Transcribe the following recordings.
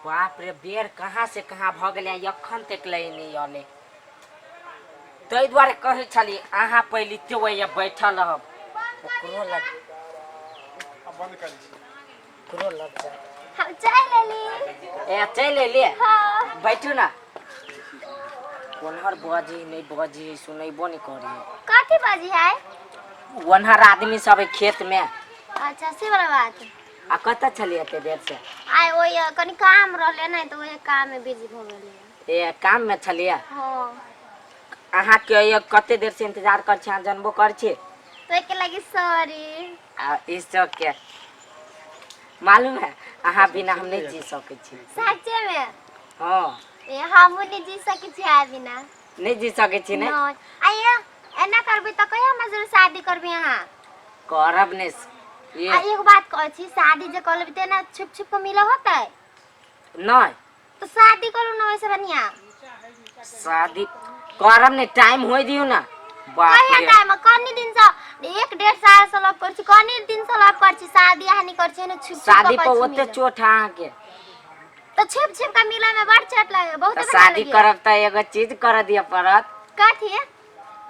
बाप रे, बेर कहाँ से कहाँ भऽ गेलै, एखन तक ले नहि अलै। ताहि दुआरे कहै छली अहाँ पहिले ओहिया बैठल रहब, ओकरो लग बंद कर छी, ओकरो लग जाय। हम चलि एली। ए, चलि एलियै? हाँ। बैठू ना। कोनहर बजी नहि बजी, सुनैबो नहि करी। कथी बाजी है? ओनहर आदमी सब है खेत में। अच्छा, से वाला बात। आ कतऽ छलियै एते देर से? आइ ओहि कनि काम रहलै ने, तऽ ओहि काम में बिजी भऽ गेलियै। ए, काम में छलियै? हाँ। अहाँके ये कते देर से इंतजार कर छी, अहाँ जानबो कर छी। तो के लगी सॉरी। आ इस के मालूम है, अहाँ बिना हम नहीं जी सकै छी। सच्चे में? हाँ। ए, हमहूँ नहीं जी सकै छी अहाँ बिना। नहीं जी सकै छी ने? नहीं। आइए एना करबी तऽ कहिया हमरा जरूर शादी करबी अहाँ? करब ने ये। आ एगो बात कहै छी, शादी जे कर लेबी तऽ एना छुप छुप के मिल होतै? नहीं। तो शादी करू ना वैसे बढ़िया। शादी करब ने, टाइम होय दियौ ना। बाप कहिया रे। टाइम? कनी दिन से 1-1.5 साल से लव कर छी, कनी दिन से लव कर छी, शादी अहाँ नहीं कर छी ने, छुप छुप शादी के पर कहै छी ओते मिले। चोट है अहाँके? तो छिप छिप के मिले में बड़ चोट लागे बहुत। तऽ शादी करब तऽ एगो चीज कर दिअ पड़त। कथी?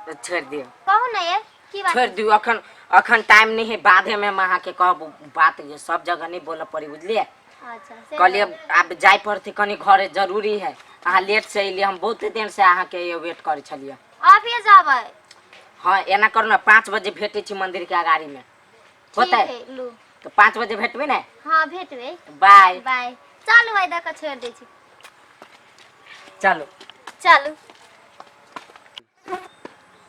तऽ छोड़ि दियौ। कहू ने, ये की बात? छोड़ि दियौ, अखन अखन टाइम नहीं है, बादे में हम अहाँके कहब बात, ये सब जगह नहीं बोलऽ पड़ी, बुझलियै? अच्छा, से कहलियै आब जाय पड़तै कनि घरे, जरूरी है। अहाँ लेट से अयलियै, हम बहुते देर से अहाँके वेट करै छलियै। अभी जेबै? हाँ, एना करू ने, 5 बजे भेटै छी मंदिर के अगाड़ी में। ठीक होतै? है, लू। तऽ 5 बजे भेटबै ने? हाँ, भेटबै। बाय। बाय। चलू, आइ दऽ कऽ छोड़ि दै छी। चलू। चलू।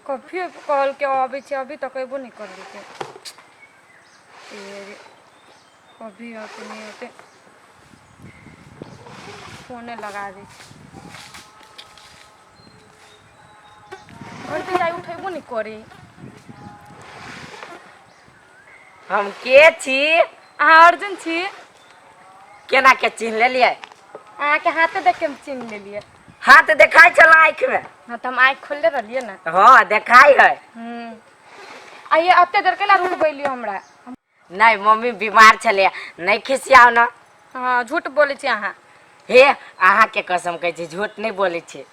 कभियो कहलकै अबै छै, अभी तक अयबो नहि करलकै। ए, कभी अते नहि अते, फोने लगा दै छै। घर पे जाइ, उठेबो नहि करी। हम के छी? अहाँ अर्जुन छी। केना के चिन्ह लेलियै? अहाँके हाथे देख के हम चिन्ह लेलियै। हाथ देखाइ छल आँखि में? हाँ, तऽ हम आँखि खोलले रहलियै ने। हाँ, देखाइ है। आ ये एते देर केला रुकबैलियै हमरा? नहीं, मम्मी बीमार छलै, नहीं खिसियाओ ना। हाँ, झूठ बोलै छी अहाँ। हे, अहाँके कसम कहै छी, झूठ नहीं बोलै छी।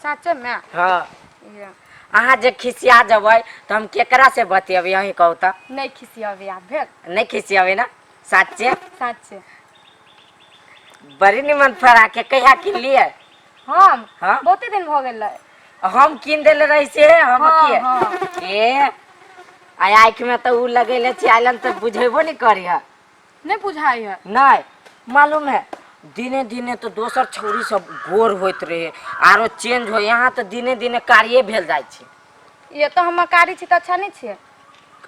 साचे में? हाँ। ये। अहाँ जे खिसिया जेबै तऽ हम केकरा से बतियेबै, अहीं कहू तऽ। नहि खिसियाबै आब, भेल? नहीं खिसियाबै ना, साचे? साचे। बड़ी निमन फराक के कहिया किनलियै? हम? हाँ। बहुते दिन भऽ गेल रहै। हम कीन देले रही से हम। हाँ, के हाँ। ए, आ आँखि में तऽ उ लगेले छी आइलन, तऽ बुझेबो नहीं करी है। नहि बुझाइ है। नहीं मालूम है, दिने दिने तो दोसर छौरी सब गोर होइत रहे, आरो चेंज हो, यहाँ तऽ दिने दिने कारिये भेल जाइ छै। ये तऽ हम कारी छी तऽ अच्छा नहि छियै?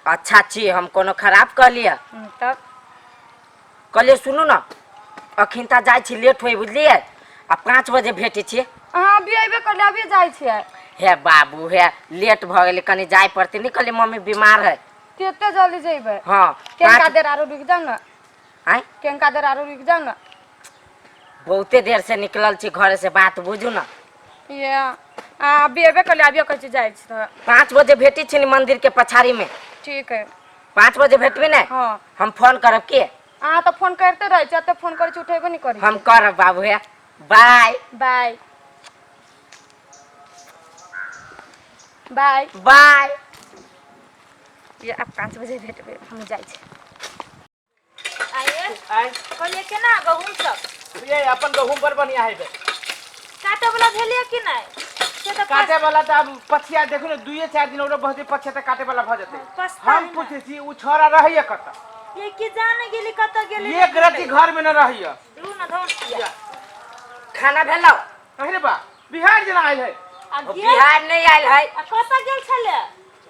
अच्छा छी, हम कोनो खराब कहलियै? तब। कहलियै सुनू ने, अखन तऽ जाइ छी, लेट होइ, बुझलियै? आ 5 बजे भेटै छियै। अहाँ अभी अयबे करले, अभी जाइ छियै? हे बाबू हे, लेट भऽ गेलै, कनि जाय पड़तै। नहि कहलियै मम्मी बीमार है। कते जल्दी जेबै? हाँ। केनका पाँच देर आरो रुकि जाउ ने। आँय? केनका देर आरो रुकि जाउ ने। बहुते देर से निकलल छी घरे से, बात बुझू ने। ये अहाँ अभी अयबे करले, अभी कहै छी जाइ छी तऽ। 5 बजे भेटै छी ने मंदिर के पछाड़ी में। ठीक है। 5 बजे भेटबै ने? हाँ। हम फोन करब के? अहाँ तऽ फोन करिते रहै छी, एते फोन करै छी, उठेबो नहि करै। हम करब बाबू। हे, बाय। बाय बाय। बाय। ये आब 5 बजे भेटबै, हम जाइ छी। आये। आय। कहलियै केना गहूँम सब? ये अपन गहूम बड़ बढ़िया हेबे। काटे वाला भेलियै कि नहि से तऽ? काटे वाला तऽ आब पछिया देखू ने, 2-4 दिन औरो बहते पछिया तऽ काटे वाला भऽ जेतै। पछता हम है ना। पूछै छी, उ छोरा रहैया कतऽ? ये की जाने गेली कतऽ गेली। एक रति घर में न रहैया। दू न धन किया। खाना भेलौ? अरे बा, बिहार जेना आयल है। आ गेल? बिहार नहीं आयल है। आ कतऽ गेल छलै?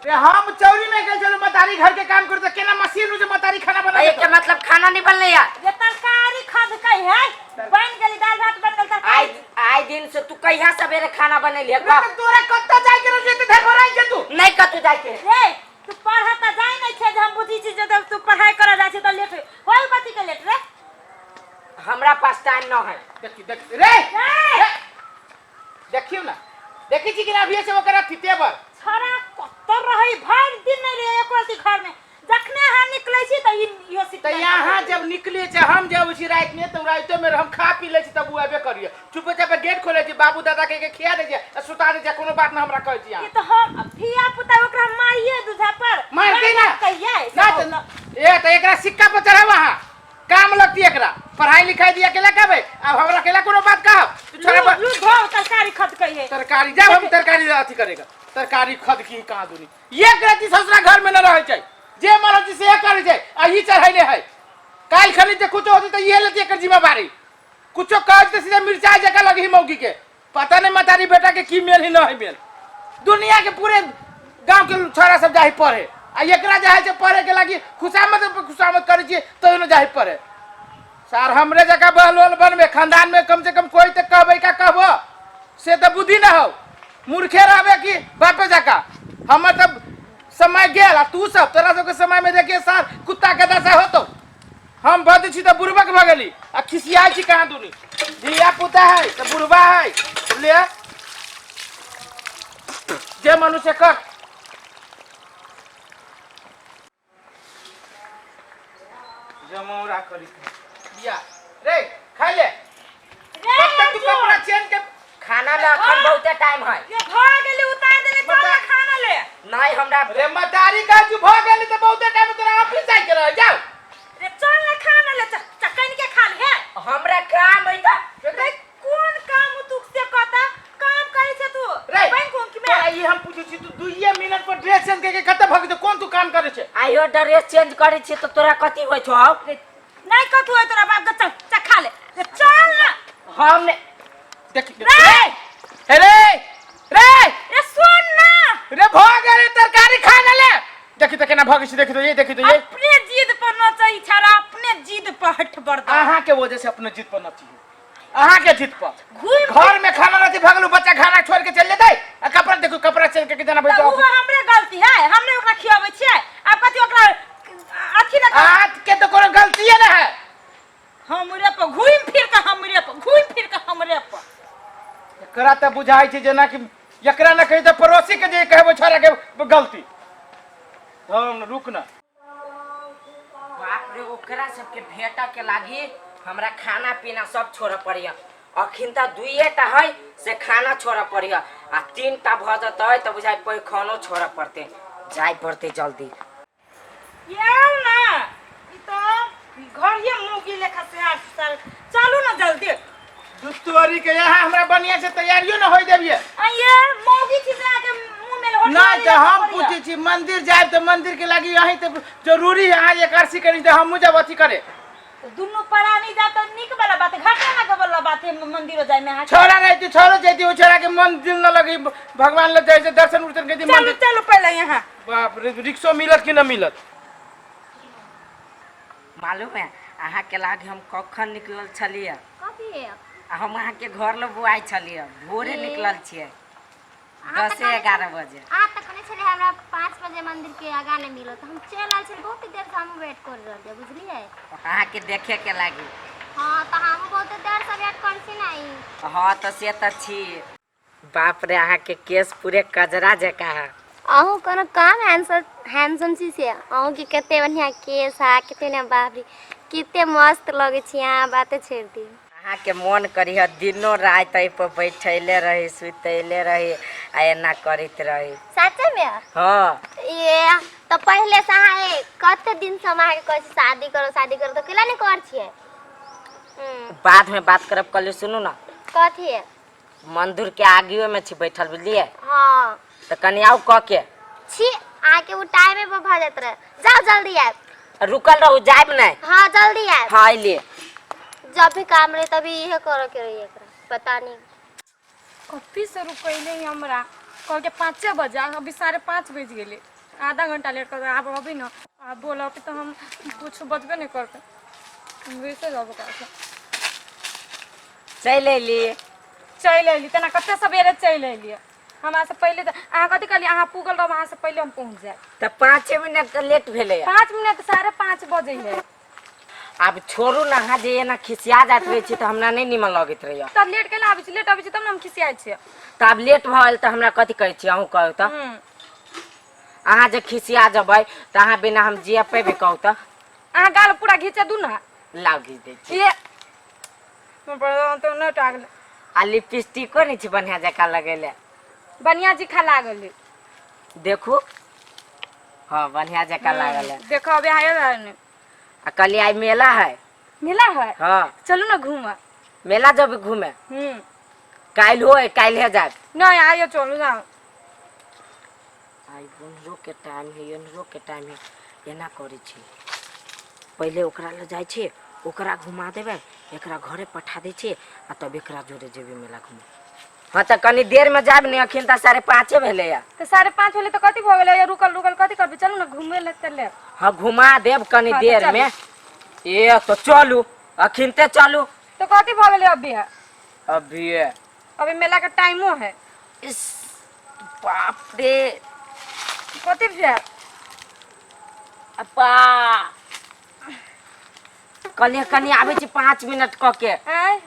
रे, हम चौरी में गेल छलहुँ मतारी घर के काम करते, केना मशीन जे मतारी खाना बना। एके मतलब खाना नहीं बनलै यार? जे तरकारी खदकै है, बनि गेली दालि भात, बनि गेल आइ तरकारी। आइ दिन से तू कहिया सवेरे खाना बनेलियै? रे, तऽ तोरा कतऽ जाय के रहै छै? धरभराइ छै तू। नहीं, कतू जाय के। रे, तू पढ़ऽ तऽ जाइ नहि छै जे हम बुझै छी जे जब तू पढ़ाइ करऽ जाइ छै तऽ लेट होइ होय, कथी के लेट रे? हमरा पास टाइम न है। देखी देख रे। रे! रे, देखियौ ना, देखै छी कि ना अभिये से ओकर अथी तेवर। छड़ा कतऽ रहै भरि दिन, नहि रे एको रत्ती घरमे। जखने अहाँ निकलै छी तऽ ई इहो तऽ सिकल यहाँ जब निकले छै हम जे अबै छी राति में तऽ रातिो में हम खा पी लै छी तब उ अबे करिए चुपे चापे गेट खोले छी बाबू दादा के के खिया दै छी आ सुता दै छी कोनो बात ना हमरा कहै छी ई अहाँ तऽ हम धिया पुता ओकरा मारिए दूधा पर मारतै ना। कहियै ना तऽ ए तऽ एकरा सिक्का पर चढ़ाब अहाँ काम लगती एकरा पढ़ाई लिखाई दिया अकेला कहबै अब हमरा अकेला कोनो बात कहब तू छोड़ा पर लू धो तरकारी खद कहियै तरकारी जब हम तरकारी अथी करेगा तरकारी खद की कहाँ दुनी एक रति ससुरा घर में न रहे छै जे मन होती से करे छै आ ई चढ़ैले है काल्हि खनी जे कुछो होती तऽ इहे लेती एकर जिम्मेवारी कुछो कह तऽ सीधा मिर्चाई जकाँ लगही मौगी के पता नहीं मतारी बेटा के की मेल ही न है मेल दुनिया के पूरे गांव के छोरा सब जाही पढ़े आ एकरा जाहे छै पढ़े के लागी खुशामद खुशामद करै छियै तैयो न जाही पढ़े सार हमरे जकाँ बहलोल बनबे खानदान में कम से कम कोई तऽ कहबै का कहबो से तऽ बुद्धि न हो मूर्खे रहबे कि बापे जकाँ हमर तऽ समय गेल आ तू सब तोरा सबके समय में देखिए सार कुत्ता के दशा होतो हम बद छी तऽ बुड़बक भऽ गेली आ खिसियाइ छी कहाँ दुनी धिया पुता है तऽ बुढ़बा है ले जे मनुष्य कर जमौरा करी बिया रे खाइ ले कब तक तू कपड़ा चेंज के खाना में अखन बहुते टाइम है ये भऽ गेलै उतार देले चल ना खाना ले नहीं हमरा रे मदारी का जो भ गेली त बहुते टाइम तोरा ऑफिस जाय के रह जाओ रे चल ना खाना ले चकन के खा ले हमरा काम है त रे कोन काम तू से कहता काम करै छै तू रे बैंक उंक में तोरा ई हम पूछै छी तू दुइये मिनट पर ड्रेस चेंज करके कत भग जो कोन तू काम करे छे आइयो ड्रेस चेंज करै छी त तोरा कथी होइ छौ नहीं कथू है तोरा बाप के चल चल खा ले रे चल ना हम ने देख रे रे रे रे सुन ना रे भ गेली तरकारी खा ले देखी त केना भगै छै देखी तो ये देखी तो ये अपने जिद पर नचै छाड़ा अपने जिद पर हट बर्दा अहाँ के वजह से अपने जिद पर नची अहाँ के जिद पर घूम घर में खाना रहती भगलू बच्चा खाना छोड़ के चल जेतै आ कपड़ा देखू कपड़ा चल के जाना तऽ बैठो उ हमरे गलती है हमने ओकरा खियाबै छियै आब कथी ओकरा अथी ना हाथ के तो कोनो गलती है ना है हमरे पर घूम फिर के हमरे पर घूम फिर के हमरे पर एकरा तऽ बुझाइ छै जेनाकि एकरा न कही तऽ पड़ोसी के जे कहबै छोड़ा के गलती हम रुक ना बाप रे ओकरा सबके भेटा के लागी हमरा खाना पीना सब छोड़ऽ पड़ैया अखिन तऽ दुइये टा है से खाना छोड़ऽ पड़ैया आ तीन टा भऽ जेतै तऽ बुझाइ पैखानो छोड़ऽ पड़तै जाय पड़तै जल्दी आउ ना ई तो घरिये मौगी लेखा से आठ साल चलू ना जल्दी दुस्तोरी के यहाँ हमरा बढ़िया से तैयारियो न होय देबिए आइए मौगी छी से आके मुंह में होठ ना तो हम पूछे छी मंदिर जाए तो मंदिर के लागी यही तो जरूरी है अहाँ एकादशी करी तो हमहूँ जब अथी करे दुनू प्राणी जा तो नीक वाला बात घाटा ना वाला बात है मंदिर जाय में अहाँ छोड़ा नहीं तू छोड़ो जैती वो छोड़ा के मन दिल न लगी भगवान लग जाए दर्शन उर्शन के दी चलू मंदिर चलू पहले यहाँ बाप रे रिक्शो मिलत कि न मिलत मालूम है अहाँके लागी हम कखन निकलल छलियै कथी आ हम अहाँके घर लग बुआइ छलियै भोरे ए। निकलल छियै अहाँ तऽ दसे कहने 11 बजे अहाँ तऽ कहने छलियै हमरा 5 बजे मंदिर के आगा नहि मिलो तऽ हम चलि आयल छलियै बहुत देर से हम वेट कर रहल छियै बुझलियै अहाँके देखे के लागी हाँ तऽ हमहूँ बहुत देर से वेट करै छी ने ई हाँ तऽ से तऽ छी बाप रे अहाँके केस पूरे कजरा जकाँ है अहूँ कोनो कम हैंडसम हैंडसम छी से अहूँके कते बढ़िआँ केस है कते बढ़िआँ बाप रे कते मस्त लगै छी अहाँ बाते छोड़ि दियौ अहाँके मोन करी दिनो राति एहि पर बैठैले रही सुतैले रही आ एना करैत रही सच्चे में हाँ ये तऽ पहिले से अहाँ कते दिन से हम अहाँके कहै छी शादी करो शादी करो तऽ केला नहि करै छियै बाद में बात करब कहलियै सुनू ने कथी मंदिर के आगुए में छी बैठल बुझलियै हाँ तऽ कनि आउ कऽ के छी अहाँके ओ टाइमे पर भऽ जाइत रहे जाउ जल्दी आयब रुकल रहू जायब नहि हाँ जल्दी आयब हाँ अयलियै जब भी काम रहे तभी इहे करे के रही एकरा पता नहीं कथी से रुकैले ही हमरा कहलकै 5 बजे आ अभी 5:30 बजि गेलै आधा घंटा लेट कर आब अभी न आ बोलब तऽ हम कुछ बजबे नहि करतै हम वैसे रहबो करतै चलि अयली चलि अयली तेना कते सवेरे चलि अयलियै हमरा से पहिले तऽ अहाँ कथी कहलियै अहाँ पुगल रहब अहाँ से पहिले हम पहुँच जायब तऽ 5 मिनट तऽ लेट भेलै 5 मिनट 5:30 बजै है आब छोड़ू ने अहाँ जे एना खिसिया जाइत रहै छी तऽ हमरा नहि नीमन लगैत रहैया तऽ लेट केला आबै छी लेट आबै छी तब ने हम खिसियाइ छियै तऽ आब लेट भऽ गेल तऽ हमरा कथी कहै छी अहूँ कहू तऽ अहाँ जे खिसिया जेबै तऽ अहाँ बिना हम जिया पेबे कहू तऽ। अहाँ गाल पूरा घीचे दू ना। लाउ घीच दै छी। ये तो न टागल। आ लिपस्टिको नहि छै बढ़िया जकाँ लगेले। बढ़िया जी खा लागल है। देखू हाँ बढ़िया जकाँ लागल है। देखो अभी आयल है ने। आ कहलियै आइ मेला है। मेला है? हाँ। चलू ना घूमे। मेला जब घूमे? काल्हि हो, काल्हि जायब। नहीं आइयो चलू ना। आइ बोनरो के टाइम है, एनरो के टाइम है। एना करै छी, पहिले ओकरा लग जाइ छी, ओकरा घुमा देबै, एकरा घरे पठा दै छी आ तब एकरा जोरे जेबै मेला घूमे। हाँ तऽ कनी देर में जायब ने, अखन तऽ 5:30 भेलैया। तऽ 5:30 भेलै तऽ कथी भऽ गेलै? रुकल रुकल कथी करबै? चलू ना घूमे ले चले। हाँ घुमा देब कनी हाँ, तऽ देर चलू। में। ए तो चलू अखिनते चलू। तो कथी भऽ गेलै अभी? है अभी है। अभी मेला के टाइमो है। इस बाप रे कथी भेल? अपा कनी कनी आबै छी 5 मिनट कऽ के। आँय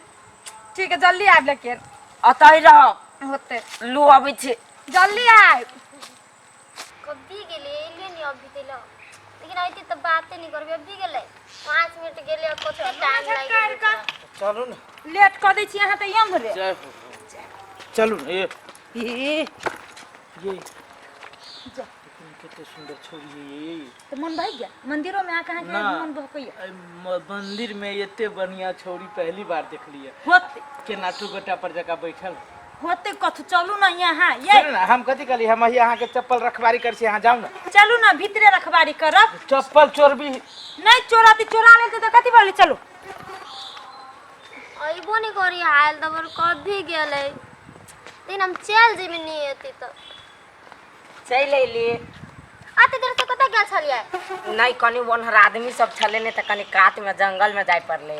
ठीक है जल्दी आबि लेकिन। अतै रह होते लू अबै छी जल्दी आबि। कभी गेलै एलियै नहीं अभी तक, लेकिन अइती तऽ बाते नहीं करबै। अभी गेलै 5 मिनट गेलै कते टाइम लागि गेलै। चलू ने लेट कऽ दै छी अहाँ तऽ एम्हरे। जय हो चलू ने। ए ये ये कते सुंदर छोरी है ये। तऽ मन भहि गेल मंदिरो में अहाँ के ना। मन बहकैया? मंदिर में एते बढ़िया छोरी पहली बार देखलिए। होते के नाटू गोटा पर जगह बैठल होते कथु। चलू ना यहाँ ये। सुनू ना हम कथी कहली, हम अहाँ के चप्पल रखवारी कर छी, अहाँ जाउ ना। चलू ना भीतरे रखवारी करब। चप्पल चोरबी नहीं चोराती, चोरा लेते तऽ कथी बोली। चलू अइबो नहीं करी आयल दबर कभी गेलै, लेकिन हम चलि जेबै नहीं एती तऽ। चलि अयली। अते देर से कतऽ गेल छलियै? नहीं कनी ओन्हर आदमी सब छलै ने तऽ कनी कात में जंगल में जाय पड़लै।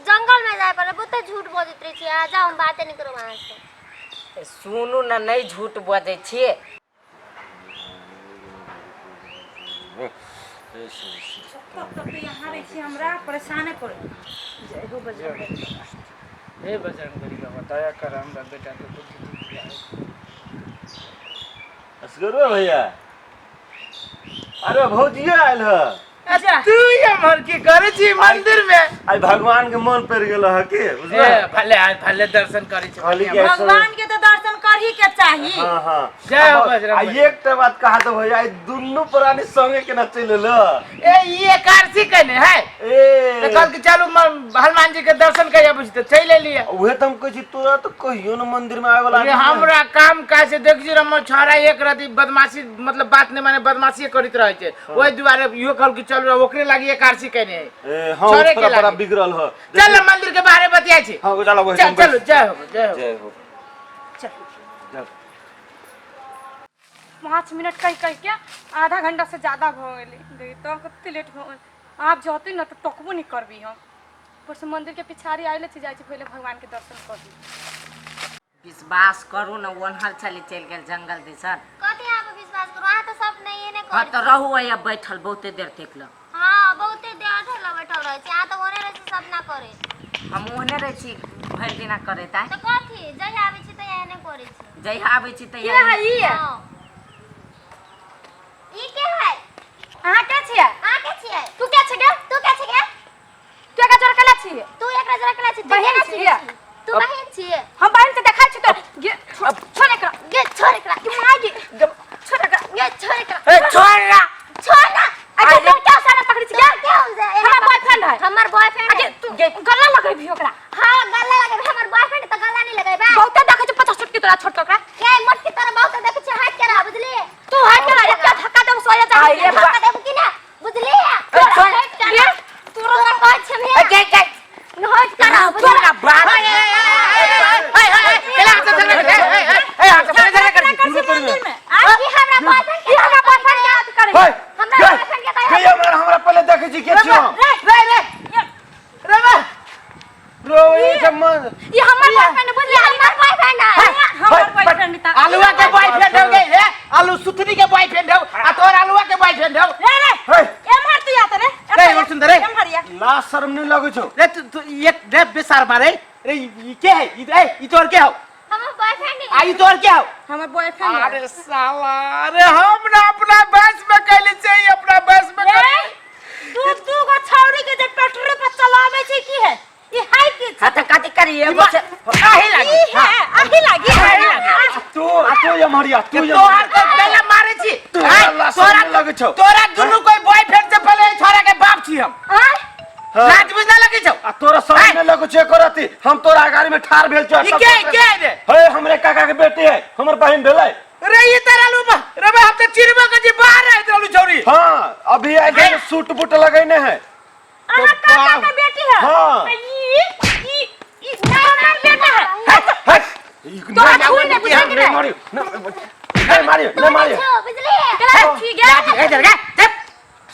जंगल में जाय पड़लै? बहुते झूठ बजैत रहै छियै। आ जाउ हम बाते नहीं करब अहाँ से। सुनू ने नहीं झूठ बजै छियै। तब तक तऽ यहाँ रहै छी हमरा परेशाने करै। जय हो बजरंग। हे बजरंगबली बाबा दया कर हमरा बेटा के बुद्धि दिया। असगरो भैया अरे भौजियो आयल ह। तू एम्हर की करै छी मंदिर में? आई भगवान के मन पड़ गेल ह के बुझल? ए भले आइ भले दर्शन करै छी। कहली कि भगवान के तो दर्शन करही के चाही। हाँ हाँ जय हो बजरंगबली। आ एकटा बात कहा तो भैया आई दुनू प्राणी संगे केना चलि एल? ए ई एकारसी केने है ए तऽ कहल कि चलू हनुमान जी के दर्शन कर आबै छी तऽ चलि एलियै। उहे तऽ हम कहै छी तोरा तऽ कहियो न मंदिर में आवे वाला अरे हमरा काम काज से देख छी हमर छोरा एक रति बदमाशी मतलब बात नहीं माने बदमाशी करैत रहै छै। ओहि दुआरे इहो कहल कि चलू ओकरे लागि एकारसी केने है। ए हां छोड़े के थोड़ा बड़ा लागी। बिगड़ल ह। चल ना मंदिर के बारे बतिया छी। हां चलो वही चल चलू जय हो जय हो जय हो। चल 5 मिनट कह कह के आधा घंटा से ज्यादा भऽ गेलै। देखी तो कते लेट भऽ गेल। आप जते न तऽ टकबो नहीं करबी हम। ऊपर से मंदिर के पिछाड़ी आइले छी, जाइ छी पहिले भगवान के दर्शन कर ली। विश्वास करू ने ओन्हर छली चलि गेल जंगल दिसन। कथी अहाँ पर विश्वास करू? अहाँ तऽ सब नहीं एने हाँ करै। तऽ रहू यहाँ बैठल बहुते देर तक ल। हाँ बहुते देर ठेला बैठल रहै छी अहाँ तऽ ओने रहै छी सब ना करे। हम ओहने रहै छी भरि दिना करैत आइ। तऽ कथी जहिया आबै छी तहिया एने करै छी। जहिया आबै छी के तहिया है ई? हाँ। ई के है? अहाँ के छियै? अहाँ के छियै? तू के छियै गे? तू के छियै? तू एकरा जोड़ केला छियै? तू एकरा जोड़ केला छी? तू बहिन केना छियै? छी? तू बहिन छियै? हम बहिन से देखै छी तो गे छोड़ एकरा। गे छोड़ एकरा। तू माय गे छोड़ एकरा। गे छोड़ एकरा। ए छोड़ ना छोड़ ना। अरे तू क्या सारा पकड़ी छी गे? तोर के हो जाए? हमर बॉयफ्रेंड है। हमर बॉयफ्रेंड अगे है। तू गला लगेबी ओकरा। हाँ गला लगेबी। हमर बॉयफ्रेंड तऽ गला नहीं लगेबे। बहुते देखै छी 50 चुटकी तोरा छोड़ ओकरा। के मोटकी तोरा बहुते देखै छी हट के रह बुझली। तू हट के रह, एकटा धक्का देब सोया जा। अरे बा- धक्का देब कि ना बुझली? छोड़। हट के रह। तोरा कहै छी हम ए गे गे हट के रह छोड़ बुझली। ना बात। मंदिर में आ की हमरा बॉयफ्रेंड के ई हमरा बॉयफ्रेंड के हाथ करे। हे हमरा बॉयफ्रेंड के के कहियो हमरा हमरा पहले देखै छी के छियो हम। रे रे रे बा रो ये सब मन ई हमर बॉयफ्रेंड बुझली? हमर बॉयफ्रेंड है। हमर बॉयफ्रेंड ता आलुआ के बॉयफ्रेंड हो गई है, आलू सुथनी के बॉयफ्रेंड हो आ तोर आलुआ के बॉयफ्रेंड हो। रे रे हे एम्हर तू या त रे। रे और सुंदर रे। एम्हर या ला शर्म नहीं लगै छौ रे तू तू एक रे बेसार मारे रे। ई के है? ई ए ई तोर के हो? हमर बॉयफ्रेंड है। आई तोर क्या हो? हमर बॉयफ्रेंड है। अरे साला, अरे हम ना अपना बस में कैले चाहिए, अपना बस में कैले। दू दू गो छौरी के जे पेट्रोल पर चलावे छै की है ई हाय की हाँ तो कथी करी एगो से आही लागी। ई है आही लागी आही लागी। तू तू यमहरिया तू तोहर तो पहले मारे छी। तोरा आय, लाश तोरा नहीं लगै छौ। तोरा दुनू कोई बॉयफ्रेंड से पहले ई छोरा के बाप छी हम। आय हाँ। लाज बुझना लगै छौ? आ तोरा समझ नहीं लगै छौ एको रत्ती। हम तोरा अगाड़ी में ठाढ़ भेल छौ। ई के रे? हे हमरे काका के बेटी है, हमर बहन भेलै। रे ई तरह लू बा रे बा, हम तो चिरबो के जी बाहर रहत रहलू छौरी। हाँ अभी आइ गेल सूट बूट लगैने है। अहाँ काका के बेटी है? हाँ। आ ई ई ई हमर बेटा है। हट हट। तोरा छुई नहीं बुझै कि नहीं नहीं? मारियो, नहीं मारियो, नहीं मारियो। बुझलिए? ठीक है। इधर गे चुप।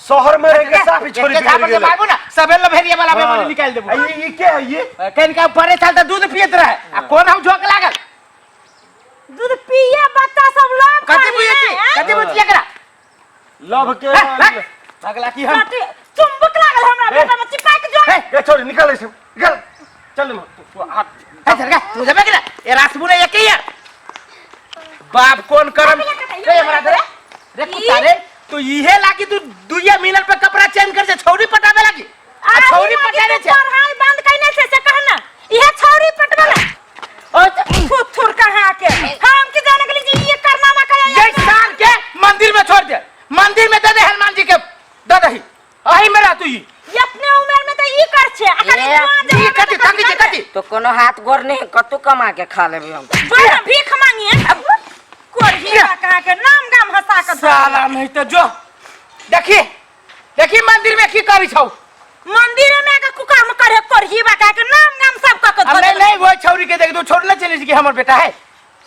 शहर में रह के साफ ही छोरी के बिगड़ झापड़ से गेलै। मारबो ना सबे लभेरिया वाला हाँ। बेमारी निकाल देबो। आ ई के है ये? कनिका परे साल त दूध पियत रहे आ कोन हम झोंक लागल। दूध पिए बच्चा सब लोग कथी बुझै छी? कथी बुझै छी एकरा? लव के भगला की हम चुंबक लागल हमरा बेटा में चिपक जो। ए छोरी निकल ऐसे, निकल चल तू हाथ ए सरका तू जेबे कि ना? ए रासबू ने एक ही है बाप कोन करम रे हमरा दे रे कुत्ता रे। तू इहे लागी तू दुइया मिनट पे कपड़ा चेंज कर जे छौरी पटाबे लागी आ छौरी पटाबे छे। पढ़ाई बंद कइने छे से कह ना इहे छौरी पटबे ना ओ थुर थुर कहाँ के हम की जाने के लिए ये करनामा कर। ये साल के मंदिर में छोड़ दे, मंदिर में दे दे हनुमान जी के दे दही अही में रह तू ई। ये अपने उम्र में तो ई कर छे आ कनी ए, जवान ई जवान कथी कथी छे, कथी तो कोनो हाथ गोर नहीं कतू कमा के खा लेबे हम? बड़ा भीख मांगिए अब कोरही कहाँ के नाम गाम हंसा के साला नहीं तो जो देखी देखी मंदिर में की करी छौ। मंदिर में के कुकर्म करे कोरही बा के नाम गाम सब क के अब नहीं नहीं वो छौरी के देख तू छोड़ले चली कि हमर बेटा है।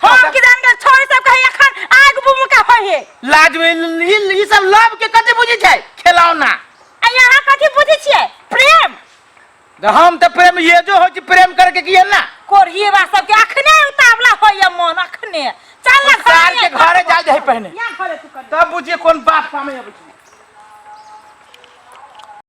हम की जान के छोरी सब कहे अखन आग बुम के होय है। लाज में ई सब लव के कथी बुझी छै? खेलौना। आ यहाँ कथी बुझी छियै? प्रेम। तो हम तो प्रेम ये जो हो प्रेम करके किए ना कोरही बा सब के अखने उतावला होय मन अखने चल ना सार के घरे जा जाए पहने यहाँ घरे तू कर तब बुझिए कौन बाप सामने अबै छै।